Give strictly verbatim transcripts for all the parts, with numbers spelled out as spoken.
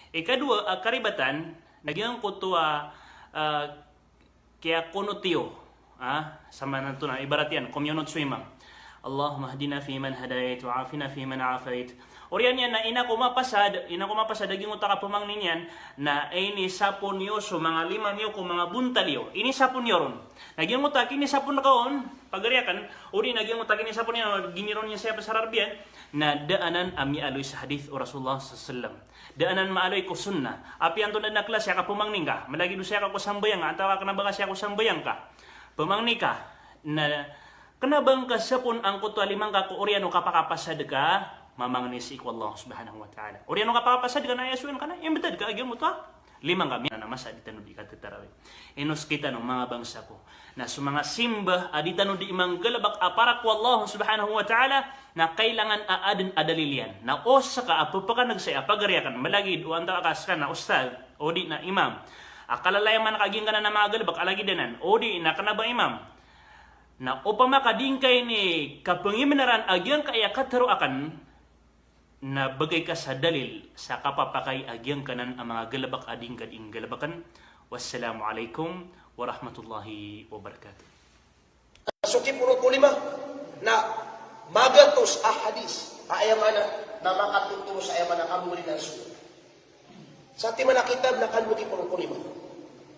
Ikadowa a karibatan, na giyangkoto a, ah, kiyakunot iyo. Ah, samanan to na, ibarat iyan, komiyonot so imam. Allahumma hdina fi man hadait, wa afina fi man afait. Oriyan iyan na ino ko mapasad, ino ko mapasad a giyangkoto a kapamangni niyan, na inisapon iyo so manga lima niyo ko manga bontal iyo. Inisapon iyo ron. Na giyangkoto a kinisapon ka on, pagari akn, odi na giyangkoto a kinisapon iyo, giniron iyan sa aya pasararbiyan, na da anan a miyaaloy sa hadith o Rasulullah sallallahu alaihi wasallam. Da anan maaloy ko sunnah. Apiya antonaa dn a klasi a kapamangni ngka. Malagid o saya ka ko sambayang, antaa ka kna ba ka saya ko sambayang ka. Pamangni ka, na kna ba ngka sapon angkoto a lima ngka ko oriyan o kapakapasad ka mamangni sii ko Allah subhanahu wa ta'ala. Oriyan o kapakapasad ka na aya soyan ka na, imbtad ka a giyangkoto a lima ngka. Miyaona masa a di tano di katatarawih. Ino skitano manga bangsa ko. Na so manga simba a di tano di manggalbk a para ko Allah subhanahu wa ta'ala, na kailangan a adn a dalil iyan. Na o ska a pphakanagsai a pagari akn, malagid o antaa ka ska na ustadh, odi na imam. A kalalayaman ka giyangkanan a manga galbk a lagid anan, odi na kna ba imam. Na opama ka di ngka ini kapangimnaran a giyangkaya katharo akn, na bgay ka sa dalil sa kapapakay a giyangkanan a manga galbk a di ngka di nggalbkn. Wassalamu alaikum warahmatullahi wabarakatuh. So kiporo ko lima na magatos a hadith a aya maana na makatotoro sa aya maana a kabowalian so Sa timan a kitab na kandua kiporo ko lima.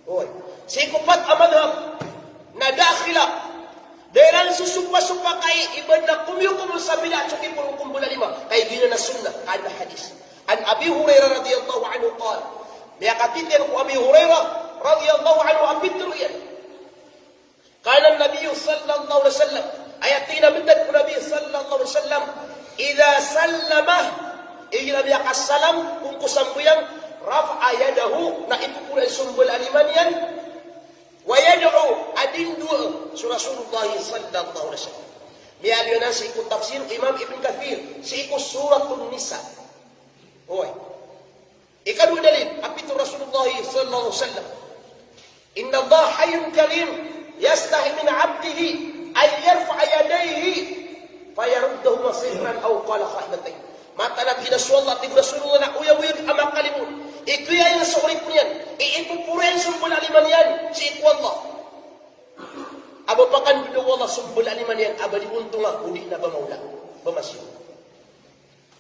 Oy. Sii ko pat a madhab na da a khilaf. Da iran sosopasopakai iban na komiyokomo sa bid'ah so kiporo ko mbala lima. Ka giyanan na sunnah, ka aden a hadith. An Abi Hurairah radhiyallahu anhu qal. Miyakatitero ko Abi Hurairah radhiyallahu anhu a pitharo iyan. Kana Nabiyyu sallallahu alaihi wasallam, aya tig iyan a btad ko Nabi sallallahu alaihi wasallam, idha sallama, igira miyakasalam ko sambayang, rafa'a yadahu, na ipoporo iyan so mbala a lima niyan, wa yad'u, a di ndoa so Rasulullah sallallahu alaihi wasallam. Miyaaloy anan sii ko tafsir Imam Ibn Kathir, sii ko Suratun Nisa. Oy. Ikadowa a dalil, a pitharo o Rasulullah sallallahu alaihi wasallam, "Innallaha hayyun karim, yastahyi min abdihi an yarfa'a yadayhi fayaruddahuma sifran aw qala kha'ibatain." Mataan a tig iyan a so Allah, tig o Rasulullah, na oyagoyag a makalimo. Ikoya iyan so oripn iyan, ipoporo iyan so mbala a lima niyan sii ko Allah. A ba pakandoda o Allah so mbala a lima niyan a ba di ontonga, odi na ba maola, ba masiyo.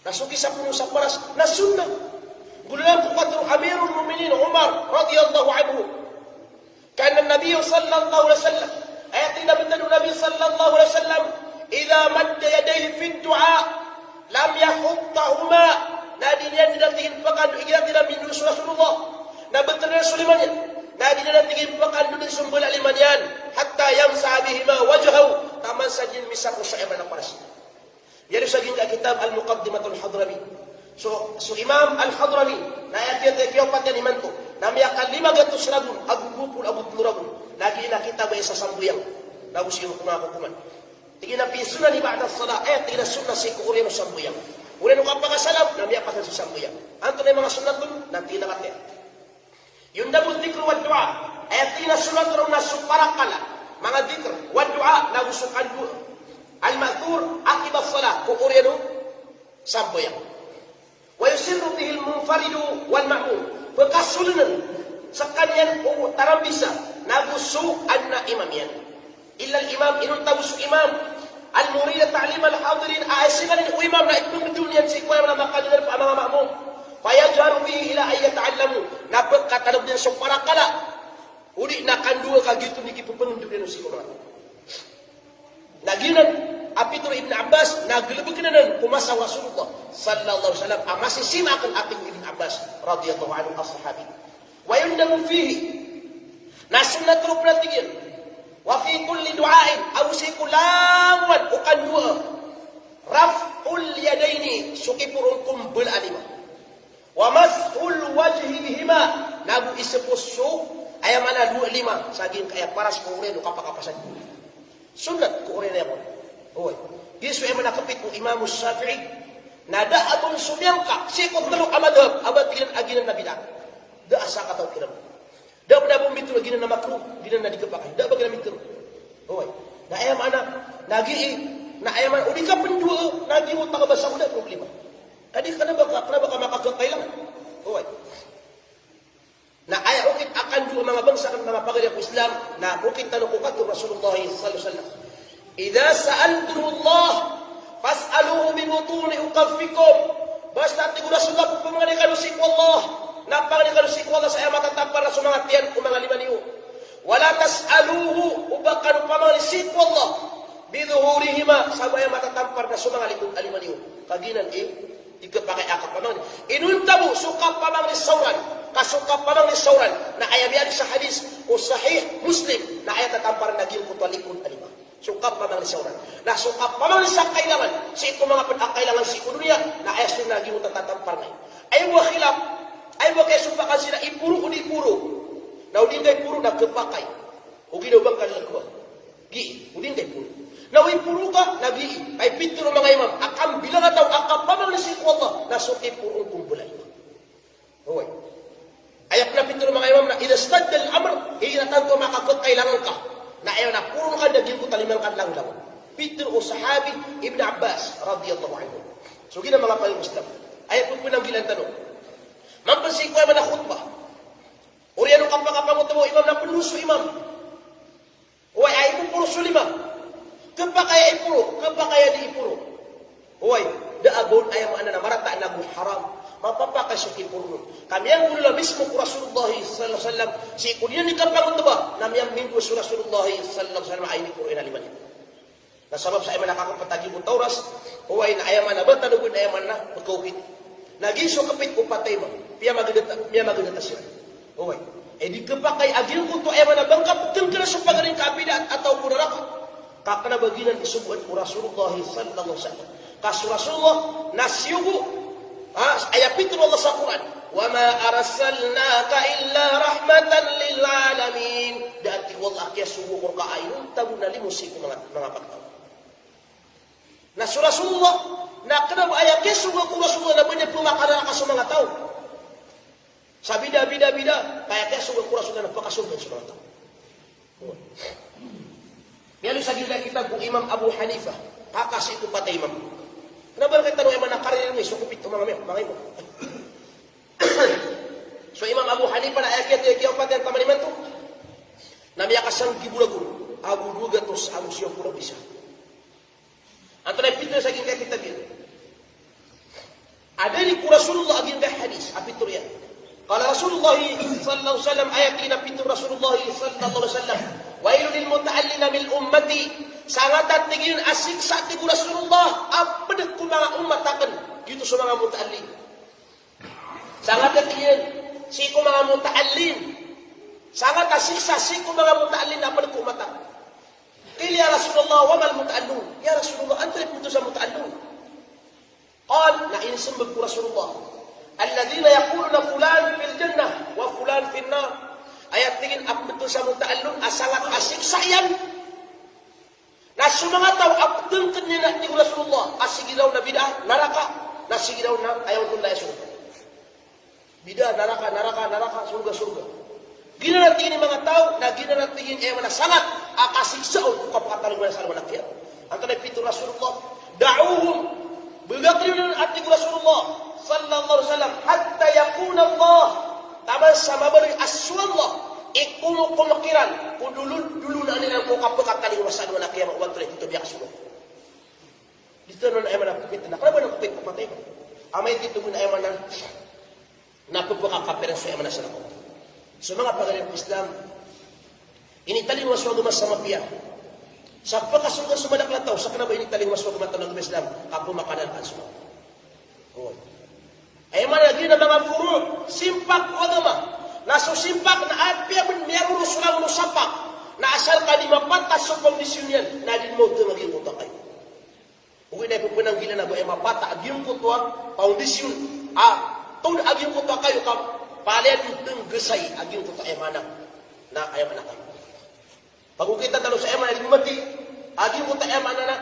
Na so kisapono sa paras na sunnah. Golalan ko katharo o Amirul Mu'minin Umar radhiyallahu anhu. Kana Nabiyyu sallallahu alaihi wasallam. Aya tig iyan a btad o Nabi sallallahu alaihi wasallam, "Idha madda yadayhi fid du'a, lam yahuttahuma." Na di niyan dn a tig iyan pakando, igira tig iyan a mindoa so Rasulullah. Na btad iyan so lima niyan. Na di niyan a tig iyan pakando dn so mbala a lima niyan. Hatta yamsaha bihima wajhahu. Taman sa di niyan misako so aya maana a paras iyan. Aya so sa giyangkai a kitab Al-Muqaddimatul Hadrami. So, so Imam Al-Hadrami, na aya kiya-, kiyaopat iyan imanto, na miyakalima gatos ragon ago dowa polo ago tlo ragon. Na giya na kitab a isa sambayang. Na go sii ko manga kokoman. Tig iyan a fi sunani ba'da salah, eh, tig iyan a sunnah sii ko oriyan o sambayang. Oriyan o kapakasalam, na miyapat iyan so sambayang. Antonaa i manga sunnah on, na tig iyan a kataya. Yundabu dhikru wad du'a. Aya tig iyan a sunnat roo na so parakala, manga dhikr, wad du'a, nago so kandoa. Al-ma'thur aqiba salah, ko oriyan o sambayang. Wa yusirru bihil munfaridu wal ma'mum. Pkasolnn skaniyan o tarambisa, nago so adn a imam iyan. Illa al-imam, inonta bo so imam, al-murid ta'lim al-hadirin, a aya skaniyan o imam na ipngndao niyan sii ko aya maana a makadngr a manga ma'mum. Fayajharu bihi ila an yata'allamu. Na pkhatalog iyan so parakala. Odi na kandoa ka giyoto i kipphangndao niyan sii ko manga. Na giyanan a pitharo o Ibn Abbas, na galbkn anan ko masa o Rasulullah sallallahu alaihi wasallam, a masisima akn a tig o Ibn Abbas radhiyallahu anhu, as-sahabi. Wa yundabu fihi. Na sunnat roo pn a tig iyan. Wa fi kulli du'ain, ago sii ko langowan o kandoa. Raf'ul yadaini, so kiporo ko mbala a lima. Wa mashul wajhi bihima, nago ispo so, aya maana a dowa lima, sa giyangkaya paras ko oriyan o kapakapasad. Sunnat ko oriyan iyan. Oy. Giya so aya maana a kapit o Imam Shafi'i. Na da a ba on somiyangka sii ko tlo a madhab a ba tig iran a giyanan na bid'ah. Da a sakataw kiran. Da a ba on mbitero a giyanan na makruh, giyanan na di kapakay. Da a ba giyanan mbitero. Oy. Na aya maana, na gii, na aya maana, o di ka pndoa, na gii o takabasa o da problema. Ka di ka na ba ka, ka na ba ka makakakailangan. Oway. Na aya okit a kandao o manga bangsa akn, manga pagari ko Islam, na okit tano ko katharo o Rasulullah sallallahu alaihi wasallam. "Idha sa'altumullah, fas'aluhu bi butuni ukaffikum." Basta, tig o Rasulullah, pamangni kano sii ko Allah, na pamangni kano sii ko Allah sa aya matatampar na so manga tiyan o manga lima niyo. "Wala tas'aluhu," oba kano pamangni sii ko Allah, "bi dhuhurihima," sa aya matatampar na so manga likod a lima niyo. Kagiya anan i di kapakay a kapamangni. Inonta bo so kapamangni sa oran, ka so kapamangni sa oran na aya miyaaloy sa hadis o Sahih Muslim, na aya tatampar na giyangkoto a likod a lima. So kapamangni sa oran. Na so kapamangni sa kailangan sii ko manga pd a kailangan sii ko doniya, na aya so na giyangkoto a tatampar na. Aya bo a khilaf, aya bo a kasopakan sii na iporo o di iporo. Na o di ngka iporo na kapakay. Ogaid na o ba ngka lalagowan. Gii, o di ngka iporo. Na o iporo ka, na gii. Aya pitharo o manga imam a kambilangataw a kapamangni sii ko Allah na so iporo ko mbala a lima. Oway. Aya pn a pitharo o manga imam na idha ishtadda al-amr, igira tanto a makakakailangan ka, na aya na poron ka na giyangkoto a lima ngka langolangon. Pitharo o sahabi Ibn Abbas radiyallahu anhu. So giyanan, manga pagari ko Islam, aya pn a pnanggilaan tano. Mampn sii ko aya maana a khutbah. Oriyan o kapakapangotba o imam na pndao so imam. Oway, a ipoporo so lima. Kapakay a iporo, kapakay a di iporo. Oway, da a ba on aya maana na marata na go haram. Mapapakay so kiporo on. Ka miyanggolawla mismo ko Rasulullah sallallahu alaihi wasallam sii ko di niyan kapangotba, na miyamindao so Rasulullah sallallahu alaihi wasallam a iniporo iyan a lima niyan. Na sabap sa aya maana a kakapatagi bo tawras, oway, na aya maana a ba tano bo na aya maana a pkaokit. Na giya so kapit o patay imam, piyamagdata, piyamagdata siran. Oway. Aya di kapakay a giyangkoto aya maana a ba ngka ptngkna so pagari ngka a bid'ah atawa ko naraka. Ka kna ba giyanan i sogoan o Rasulullah sallallahu alaihi wasallam. Ka so Rasulullah na siyogo, ha, aya pitharo o Allah sa Qur'an, "Wa ma arsalnaka illa rahmatan lil alamin." Da a tig o Allah a kiyasogo ko rka a inonta bo na limo sii ko manga, manga pagtaw. Na so Rasulullah, na kna ba aya kiyasogo ko Rasulullah na ba niyan pmakanaraka so manga taw. Sa bida, bida, bida, ka aya kiyasogo ko Rasulullah na pakasorga so manga taw. Miyaaloy sa giyangkaya kitab o Imam Abu Hanifa, ka sii ko patay imam. Kna ba rktano aya maana a karir mi, so kapit o manga mi, manga imam. So Imam Abu Hanifa na aya kiyathay a kiyapatay a taman imanto na miyakasanggibo ragon ago dowa gatos ago siyaw polo ago isa. Antonaa i pitharo sa giyangkaya kitab iyan? Adn ko Rasulullah a giyangkaya hadis a pitharo iyan. Qala Rasulullah sallallahu alaihi wasallam, aya tig iyan a pitharo o Rasulullah sallallahu alaihi wasallam, "Wailul lil muta'allina min ummati." Sangat a tig iyan a siksa, tig o Rasulullah, a pd ko manga ummat akn. Giyoto so manga muta'allin. Sangat a tig iyan sii ko manga muta'allin. Sangat a siksa sii ko manga muta'allin a pd ko ummat akn. Qila ya Rasulullah, wa mal muta'allun? Ya Rasulullah, antaa i pitharo sa muta'allun? Qal, na inismbag o Rasulullah, alladhina yaquluna fulan fil jannah wa fulan fin nar. Aya tig iyan a pitharo sa muta'allun a sangat a siksa iyan na so manga taw a ptngkn iyan a tig o Rasulullah a sigira on na bid'ah, naraka, na sigira on na aya onton na aya sorga. Bid'ah, naraka, naraka, naraka, sorga, sorga. Giyanan a tig iyan i manga taw, na giyanan a tig iyan i aya maana a sangat a kasiksa on ko kapakatalingoma sa alongan a kiyamat. Antonaa i pitharo o Rasulullah? Da'uhum. Bgakn iyo dn a tig o Rasulullah sallallahu alaihi wasallam, hatta yaqulullah. Taman sa mabaloy a so Allah i komokom kiran ko dolon, dolon iran ko kapakatalingoma sa alongan a kiyamat, o antonaa i tito a biyaka so Allah. Di tano na aya maana a kapit na, kna ba na kapit ko patay. Amay di tito na aya maana na pphakakapir so aya maana sa naraka. So manga pagari ko Islam, initalingoma so agama sa mapiya. Sa pakasorga so madakl a taw, sa kna ba initalingoma so agama tano a agama Islam, ka pmakanaraka so manga taw. Oway. Aya maana giyanan a manga furu', simpak o agama. Na so simpak na apiya pn miyaroro so langon o sapak, na asal ka di mapatah so pondisyon iyan, na di mawtng a giyangkoto a kayo. Ogaid na aya pphanggilaan na go aya mapatah a giyangkoto a pondisyon, a, tod a giyangkoto a kayo ka palaya di tnggsai a giyangkoto a aya maana. Na aya maana kayo. Pagokita tano sa aya maana di mati a giyangkoto a aya maana na